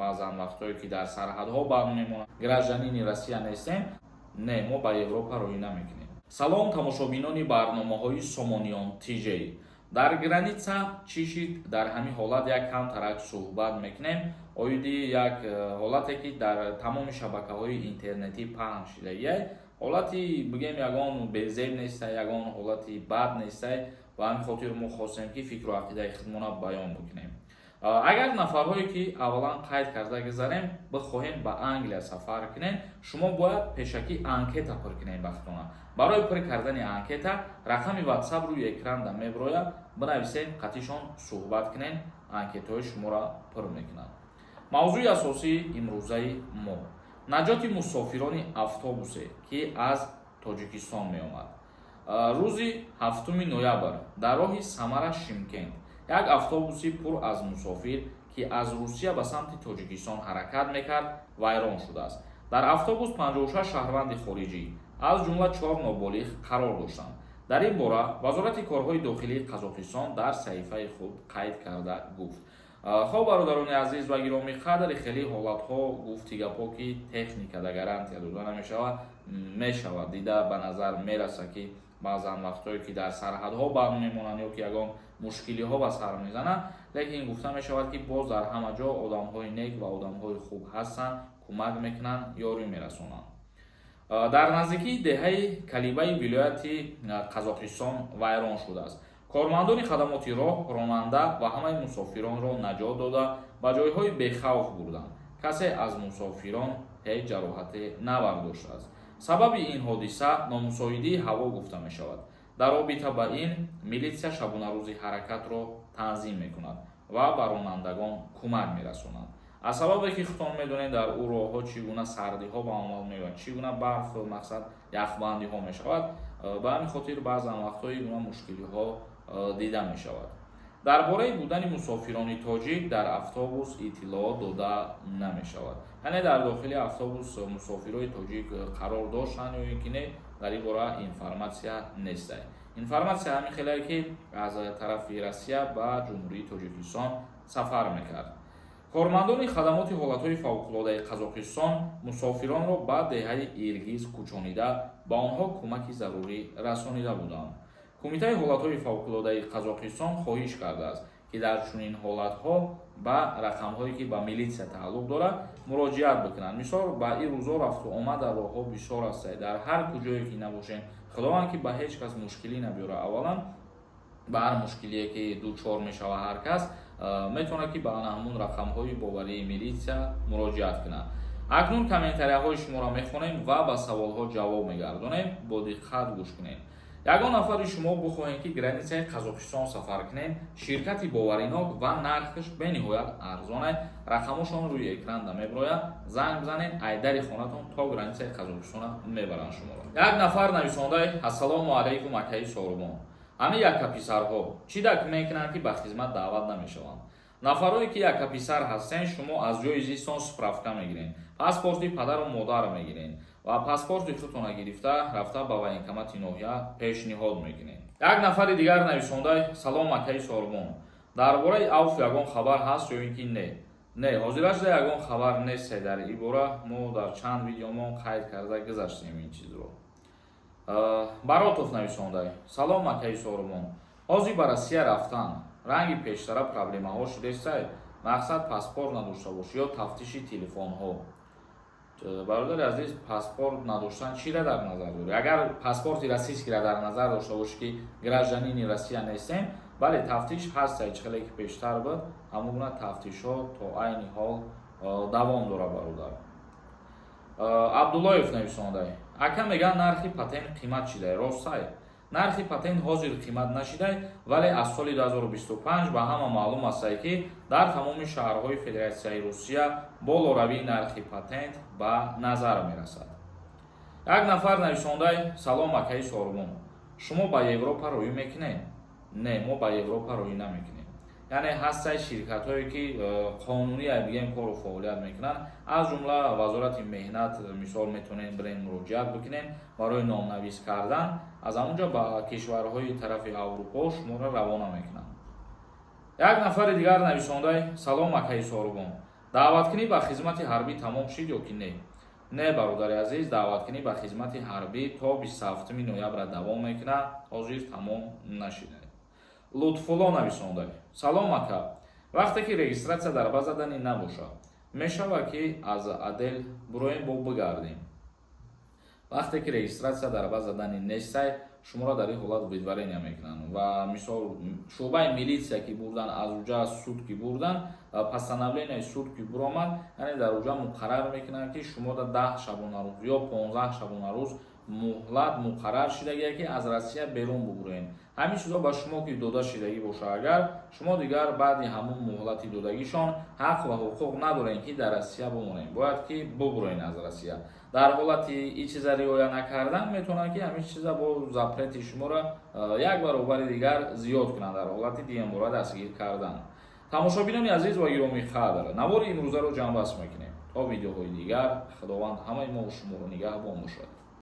Баъзан вақтҳое, ки дар сарҳадҳо банд мемонанд, гражданини Россия нестем, не, мо ба Европа роҳӣ намекунем. Салом, тамошобинони барномаҳои Сомониён ТЖ. Дар граница чӣ шид? Дар ҳамин ҳолат як камтарак суҳбат мекунем оиди як ҳолате, ки дар тамоми шабакаҳои интернетӣ паҳн шидагиай. Ҳолати, бигем, ягон безеб нестай, ягон ҳолати бад нестай. Ба ҳамин хотир мо хостем, ки фикру ақидаи худмона баён бикунем. Агар нафарҳое, ки аввалан қайд карда гузарем, бихоҳем ба Англия сафар кунем, шумо бояд пешакӣ анкета пур кунем. Бахтона барои пур кардани анкета рақами Ватсап рӯи экранда мебирояд, бинависед, қатишон суҳбат кунед, анкетаҳои шуморо пур мекунанд. Мавзӯи асосии имрӯзаи мо: наҷоти мусофирони автобусе, ки аз Тоҷикистон меомад. Рӯзи 7 ноябр дар роҳи Самара Шимкент як автобуси пур аз мусофир, ки аз Русия ба самти Тоҷикистон ҳаракат мекард, вайрон шудааст. Дар автобус 56 шаҳрванди хориҷӣ, аз ҷумла чор ноболиғ, қарор доштанд. Дар ин бора Вазорати корҳои дохилии Қазоқистон дар саҳифаи худ қайд карда гуфт. Хоб, бародарони азиз ва гиромӣ қадр, хеле ҳолатҳо, гуфти гапҳо, ки техника да гарантия дода намешавад, мешавад. Дида ба назар мерасад, ки баъзан вақтҳое, ки дар сарҳадҳо банд мемонанд ё ки ягон мушкилиҳо ба сар мезананд, лекин гуфта мешавад, ки боз дар ҳама ҷо одамҳои нек ва одамҳои хуб ҳастанд, кӯмак мекунанд, ёрӣ мерасонанд. Дар наздикии деҳаи Калибаи вилояти Қазоқистон вайрон шудааст. Кормандони хадамоти роҳ ронанда ва ҳамаи мусофиронро наҷот дода, ба ҷойҳои бехавф бурданд. Касе аз мусофирон ҳеҷ ҷароҳате набардоштааст. Сабаби ин ҳодиса номусоидии ҳаво гуфта мешавад. Дар робита ба ин милитсия шабонарӯзи ҳаракатро танзим мекунад ва ба ронандагон кӯмак мерасонад. Аз сабабе ки худтон медонед, дар ӯ роҳҳо чӣ гуна сардиҳо ба амал меояд, чӣ гуна барф, мақсад, яхбандиҳо мешавад, ба ҳамин хотир баъзан вақтҳо ин гуна мушкилиҳо дида мешавад. Дар бораи будани мусофирони тоҷик дар автобус иттилоот дода намешавад, яъне дар дохили автобус мусофирои тоҷик қарор доштанд ё ин ки не, дар ин бора информатсия нестай. Информатсия ҳамин хеле, ки аз тарафи Россия ба Ҷумҳурии Тоҷикистон сафар мекард. Кормандони хадамоти ҳолатҳои фавқулодаи Қазоқистон мусофиронро ба деҳаи Иргиз кӯчонида, ба онҳо кӯмаки зарурӣ расонида буданд. Кумитаи ҳолатҳои фавқулодаи Қазоқистон хоҳиш кардааст, ки дар чунин ҳолатҳо ба рақамҳое, ки ба милитсия тааллуқ дорад, муроҷиат бикунанд. Мисол, ба ин рӯзо рафту омад дар роҳҳо бисёр астад. Дар ҳар куҷое ки набошем, Худованд ки ба ҳеҷ кас мушкилӣ набиёрад, аввалан ба ҳар мушкилие ки дучор мешавад, ҳар кас метавонад, ки ба ҳамун рақамҳои боварии милитсия муроҷиат кунад. Акнун комментарияҳои шуморо мехонем ва ба саволҳо ҷавоб мегардонем. Бо диққат гӯш кунед. Ягон нафари шумо бихоҳем, ки границаи Қазоқистон сафар кунем, ширкати боваринок ва нархаш бениҳоят арзоне, рақамошон рӯи экранда мебирояд, занг бизанед, айдари хонатон то границаи Қазоқистона мебаранд шуморо. Як нафар нависондай: «Ассалому алайкум, акаи Сорубон. Ҳамин яккаписарҳо чӣ документ мекунанд, ки ба хизмат даъват намешаванд? Нафарое ки яккаписар ҳастен, шумо аз ҷои зистон справка мегиред, паспорти падару модар мегиред ва паспорти худтона гирифта рафта, ба военкомати ноҳия пешниҳод мекунед». Як нафари дигар нависондай: «Салом, акаи Сорбон. Дар бораи авф ягон хабар ҳаст ё ин ки не?» Не, ҳозирашда ягон хабар нест дар ин бора. Мо дар чанд видеомон қайд карда гузаштем ин чизро. Баротов нависондай: «Салом, акаи Сорбон. Ҳозир ба Россия рафтан ранги пештара проблемаҳо шудестай, мақсад, паспорт надошта бош ё тафтиши телефонҳо». Бародари азиз, паспорт надоштан чиро дар назар дорӣ? Агар паспорти российскиро дар назар дошта бошӣ, ки гражданини Россия нестем, бале, тафтиш ҳастай. Чӣ хеле ки пештар буд, ҳамон гуна тафтишҳо то айни ҳол давом дорад, бародар. Абдуллоев нависондай: «Ака, мегӯянд, нархи патент қимат шидай, ростай?» Нархи патент ҳозир қимат нашидай, вале аз соли 2025 ба ҳама маълум астае, ки дар тамоми шаҳрҳои Федератсияи Русия болоравии нархи патент ба назар мерасад. Як нафар нависондай: «Салом, акаи Сорбон. Шумо ба Европа роҳӣ мекунед?» Не, мо ба Европа роҳӣ намекунем. Яъне ҳастаи ширкатҳое, ки қонунӣ, бигем, кору фаъолият мекунанд, аз ҷумла Вазорати меҳнат. Мисол, метавонед бирен, муроҷиат бикунед барои номнавис кардан, аз ҳамонҷо ба кишварҳои тарафи Аврупо шуморо равона мекунанд. Як нафари дигар нависондай: «Салом, акаи Сорбон. Даъваткунӣ ба хизмати ҳарбӣ тамом шид ё ки не? Не, бародари азиз, даъваткунӣ ба хизмати ҳарбӣ то 27 ноябра давом мекунад, ҳозир тамом нашида. Лутфулло нависонда: «Салом, ака, вақте ки регистрация дар база данных набошад, мешавад, ки аз отдел буроем, бо бигардем?» Вақте ки регистрация дар база данных нестай, шуморо дар ин ҳолат выдворение мекунанд ва, мисол, шӯъбаи милитсия ки бурдан, аз уҷа суд ки бурдан, постановление суд ки буромад, яъне дар уҷа муқаррар мекунанд, ки шумо 10 шабонарӯз ё 15 шабонарӯз муҳлат муқаррар шидагие, ки аз Россия берун бубуред. Ҳамин чизо ба шумо ки дода шидагӣ боша, агар шумо дигар баъди ҳамун муҳлати додагишон ҳақ ва ҳуқуқ надорем, ки дар Россия бимонем, бояд ки бубурен аз Россия. Дар ҳолати ин чиза риоя накардан, метавонанд, ки ҳамин чиза бо запрет и шуморо як баробари дигар зиёд кунанд дар ҳолати дуюмбора дастгир кардан. Тамошобинони азиз ва гиромии қадр, навори имрӯзаро ҷамъбаст мекунем. То видеоҳои дигар, Худованд ҳамаи мо шуморо нигаҳбон бошад.